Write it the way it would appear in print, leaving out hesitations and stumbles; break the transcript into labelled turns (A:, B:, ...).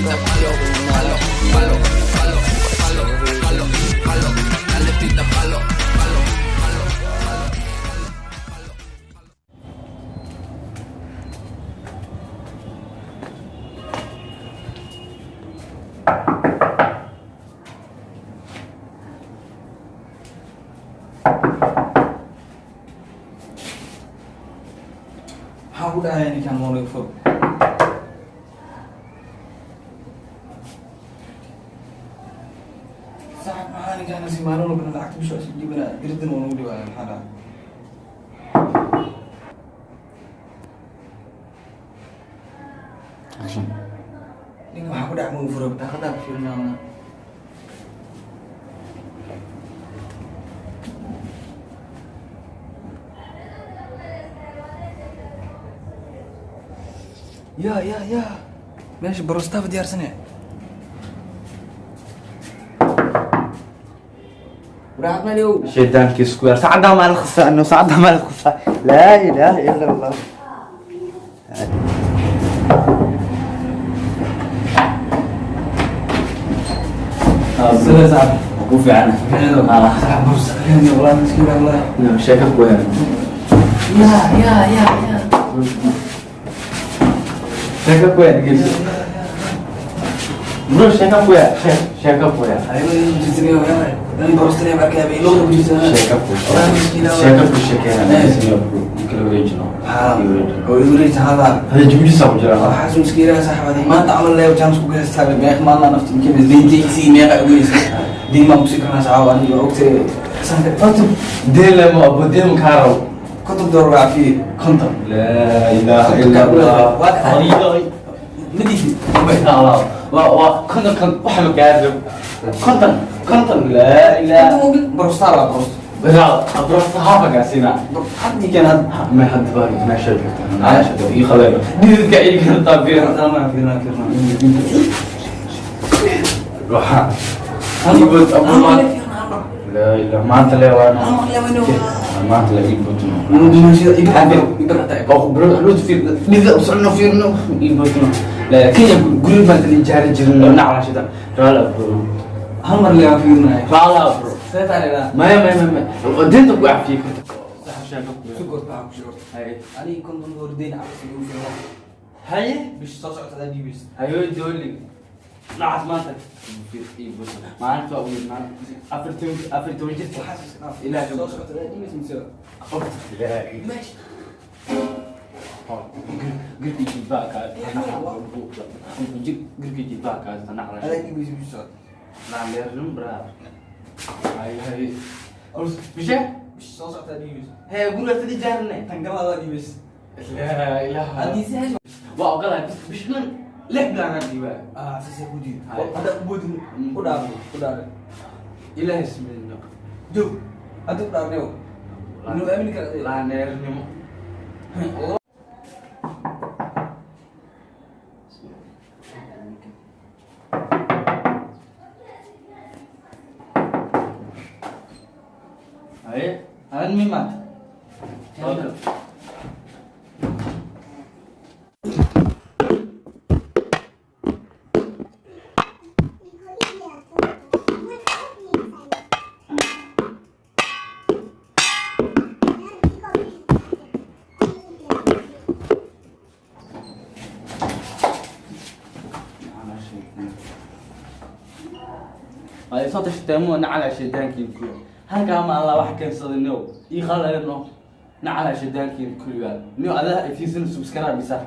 A: tita, palo, palo, palo, palo, palo, palo, palo. Dale tita, palo, palo, palo, palo, palo.
B: Maxaa ku dhacaya ninkaan mooliga fur? Saaxib, maxaa ninkaan si maalin walbana lacagta bisha isu dhiibana, iridin waa nagu dhibaaya? Maxaa dhacay?
C: Action.
B: Ninka maxaa ku dhacay? Magu furo daaqadaa ku fiirinaa. Ya ya ya, meesha barostafa diyaarsane.
C: شيطان كيسكوير ساعدها مع الخصة انه ساعدها مع الخصة. لا اله الا الله.
B: Sida saaxib?
C: Ku fiican.
B: Saaxib, barosta wallahi miskiin wallahi.
C: Sheeko ku hel.
B: Ya ya ya ya.
C: Sheeko ku hel gees. Bro, sheeko ku hel, sheeko ku hel. Sheeko ku sheeko ku sheekeyna bro, kala wareejino. Hada jimjisa ku jira. Deen lema abo, deen kaa rabo. 50, laa ilaaha illa Allah. Waa 50 kan waxa ma gaari 50 50, laa ilaaha. Bravo, abrasta hafa gaasina. Ma hadda baa meesha joogta. Meesha ii qalay. Dhididka ii kala taabir. Waxa. Ibut abu ma. La ilaha, maanta le waa. Maanta la ibut. Oh bro, lu fiir. Dhidid usocno fiirno ibut. La Kenya guri baan tani jaari jirin nacla shida. Rala bro.
B: Hal mar leeyaa fiirinayo.
C: Rala bro.
B: Seetaa leedaa.
C: Maya maya maya. Dinta ku cafiye karta.
B: Sugort baa ku shigort. Aniga 50 door deyn cabsi ugu fiican.
C: Haye.
B: Bisha soo socota hadaa dhiibaysa.
C: Hayo dooli. Nacas maanta. Maalinta waa ugu 14 jirta.
B: Waxaas iska dhaaf.
C: Ilaahay.
B: Soo socota hadaa dhiibaysa mise? Meesha.
C: Girki jilbaha kaa. Girki jilbaha kaa nacla.
B: Hadaa dhiibaysa bisha socota.
C: Nacleerin braa. Hay hay. Bisha?
B: Bisha soo socota hadaa dhiibaysa.
C: Hee, guriga tadi jaarne.
B: Tan gala hadaa dhiibaysa.
C: Laa ilaaha.
B: Haddii si hesho.
C: Waa ogolahay bishan 6 bilaan aan dhiibaa.
B: Ah, saasay ku diiday.
C: Haye.
B: Haddaa u boodin ku dhaarnay, ku dhaarnay.
C: Ilaahay ismino.
B: Joog. Hadda ku dhaarnay. Inuu aamini kara.
C: Laaneernimo. Haye, adan mi maanta? Ay soo tashtay nacala shaydaankiin kulli. Halkaa ma alla wax keensaday no ii qalayno nacala shaydaankiin kulligaa niyo adaa ay fiirsan subscribe bisa.